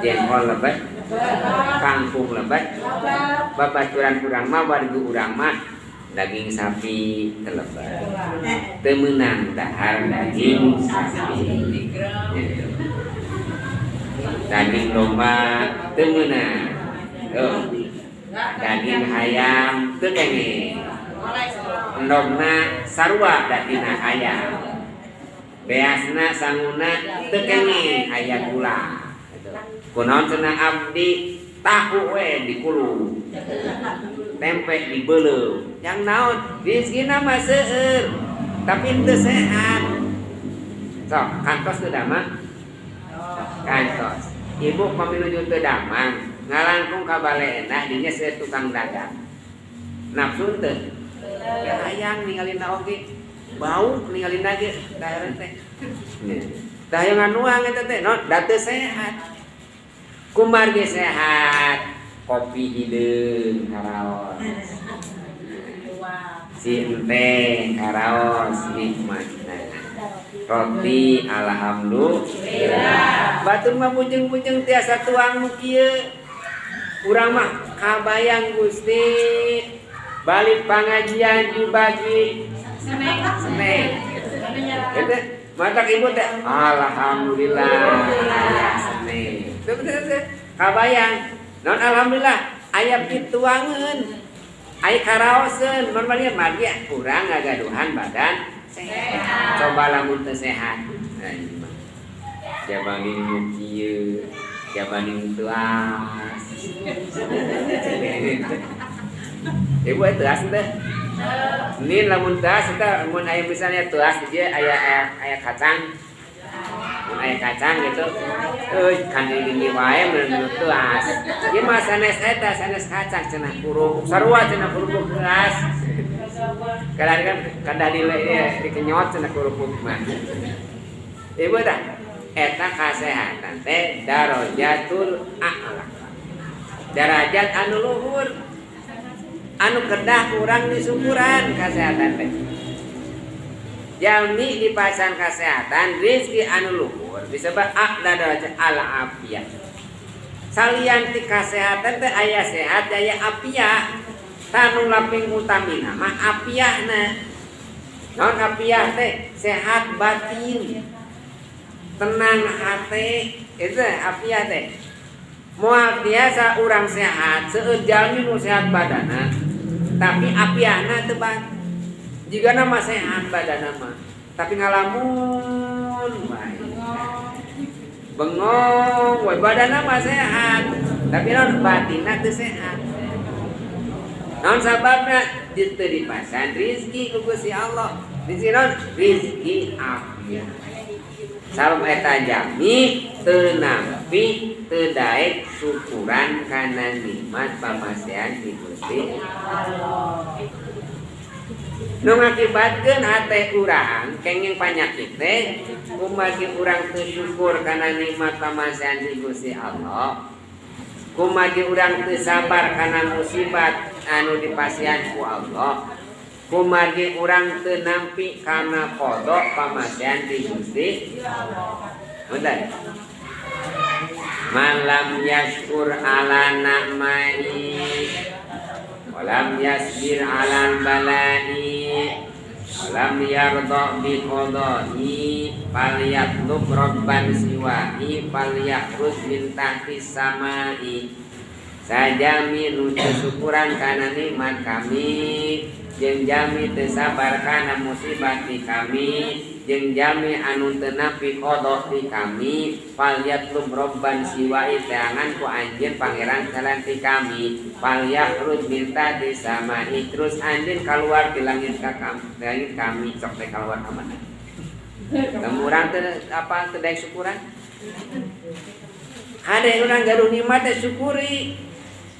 Jengkol lebet, kangkung lebet. Babaturan urang mah, warga urang mah, daging sapi teu lebet, teu meunang dahar daging sapi gitu. Daging domba teu meunang tuh, daging ayam teu kenging, endogna sarua datina ayam, beasna sanguna teu kenging, aya gula gitu. Kunaon cenah abdi tahu we dikulub, tempe dibeuleum, yang naon? Rezekina mah seueur tapi teu sehat. Sok kantos teu damang? Kantos. Ibu pami nuju teu damang, ngalangkung ka Baleendah, dinya seueur tukang dagang, nafsu teu? Hayang ningalina oge, bau ningalina ge dahareun teh. Tah, hayang nganuang eta teh non da teu sehat. Kumargi sehat, kopi hideung karaos, si ente karaos nikmatna, roti alhamdulillah. Batur mah bujeng-bujeng tiasa tuang nu kieu. Urang mah kabayang, Gusti, balik pengajian dibagi snack itu, matak ibu teh alhamdulillah aya snack. Tuh, tuh, tuh. Kabayang non alhamdulillah aya pituangeun, aya karaoseun non balik margi urang ngagaduhan badan sehat. Coba lamun teu sehat, nah, ini mah jabaning nu kieu, jabaning tuas. Ibu tuas teh ini, lamun tuas eta, mun aya misalnya tuas dia aya aya, aya kacang, mun aya kacang gitu euy, kan ini wae mun tuas. Ieu mah sanes eta, sanes kacang cenah, kerupuk sarua cenah, kerupuk tuas. Kadang kan kadah di dikenyot cenah kerupuk mah. Ibu tah eta kasehatan teh darajatul a'la, darajat anu luhur anu kedah kurang disyukuran. Kesehatan teh jalmi dipasang kesehatan rezeki anu luhur, disebut a'la darajat al afiyah. Salian ti kesehatan teh aya sehat, aya afiah. Tanu laping utamina mah afiahna. Naon afiah teh? Sehat batin, tenang hati, itu afiah teh. Moal biasa urang sehat, seueur jalmi nu sehat badana tapi afiahna teu bang. Jika nama sehat badana mah tapi ngalamun wae, bengong wae, badana mah sehat tapi naon, batinna teu sehat. Naon sababna? Teu dipasan rizki ku Gusti Allah. Di sini naon? Rizki afiah. Sabab eta jalmi teu nampi, teu daek syukuran kana nikmat pamasihan di Gusti Allah. Nu ngakibatkeun hate urang kenging panyakit teh kumargi urang teu syukur kana nikmat pamasihan di Gusti Allah. Kumargi urang teu sabar kana musibat anu dipasihan ku Allah. Kumargi urang teu nampi kana qada pamasihan di Gusti. Bentar. Man lam yashkur ala na'mai walam yasbir ala balai walam yarda bi qada'i falyatlub rabban siwa'i falyakhruj min tahti samai. Sajami nu teu syukuran kana nikmat kami, jeung jalmi teu sabar kana musibah di kami, jeung jalmi anu teu nampi qada di kami, falyatlub robban siwa'i, teangan ku anjeun pangeran salian ti kami, falyakhruj min tahti samai, terus anjeun keluar di langit ka kami, langit kami. Sok teh keluar ka mana? Lamun urang teu apa, teu daek syukuran. Hade urang gaduh nikmat teh syukuri.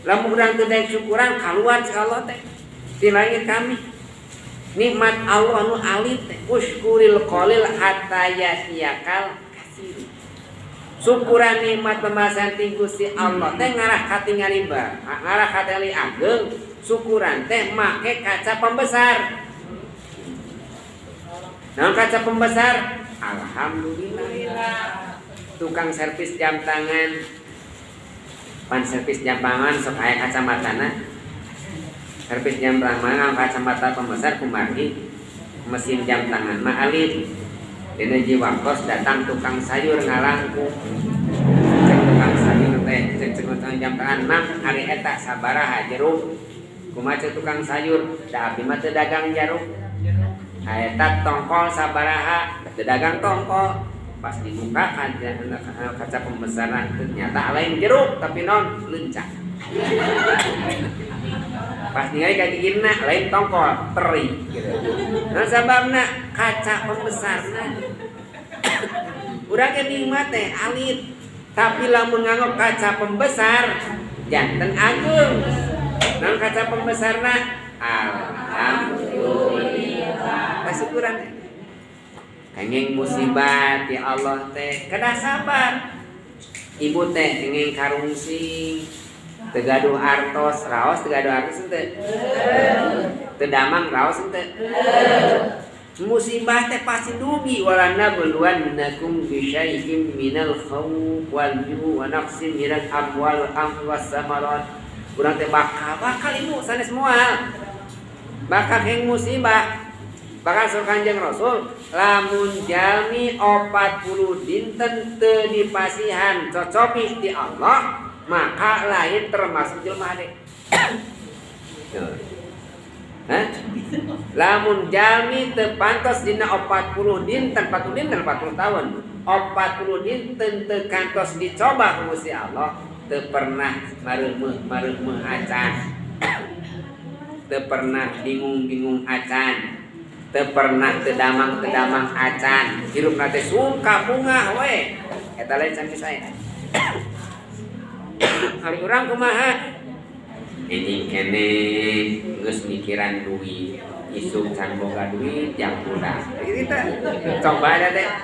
Lamun urang teu daek syukuran, keluar cek Allah teh di langit kami. Nikmat Allah nu alit teh, usykuril qalil hatta yatiyakal katsir. Syukuran nikmat pembahasan ti Gusti Allah teh ngarah katingali ba, ngarah katingali ageng. Syukuran teh make kaca pembesar. Naon kaca pembesar? Alhamdulillah. Tukang servis jam tangan. Pan servis jam tangan sok aya kacamatana. Servis jam tangan kacamata pembesar, kumargi mesin jam tangan mah alit. Dina hiji waktos datang tukang sayur ngalangkung. Cek tukang sayur teh, cek cek tukang jam tangan, "Mang, ari eta sabaraha jeruk?" "Kumaha?" cek tukang sayur, "Da abdi mah teu dagang jeruk." "Eta tongkol sabaraha?" "Teu dagang tongkol." Pas dibuka kaca pembesaran, ternyata lain jeruk, tapi non lencak. Pas ningali ka gigirna, lain tongkol, teri gitu. Nah, sababna kaca pembesarna. Urang ge nikmat teh alit, tapi lamun nganggo kaca pembesar janten ageung. Naon kaca pembesarna? Alhamdulillah. Kasyukuran teh. Kenging musibah ti Allah teh kedah sabar. Ibu teh kenging karungsing, teu gaduh artos, raos teu gaduh artos henteu? Teu damang, raos henteu? Musibah teh pasti dugi. Wala nabluwannakum bisyai'in minal khauf wal ju' wa naqsin minal amwal was samarat. Urang teh bakal bakal, Ibu, sanes moal bakal keng musibah. Bahkan saur Kanjeng Rasul, lamun jalmi 40 dinten teu dipasihan cocobi ti Allah, maka lain termasuk jelema hade. Hah? Lamun jalmi teu pantos dina 40 dinten, 40 dinten 40 tahun, 40 dinten teu kantos dicoba ku Gusti Allah, teu pernah mareumeuh mareumeuh acan, teu pernah bingung-bingung acan, teu pernah teu damang teu damang acan, hirup teh suka bungah we, eta lain sami saya. Hari urang kumaha? Ini keneh geus mikiran duit, isuk can boga duit jang budak kita coba ada teh.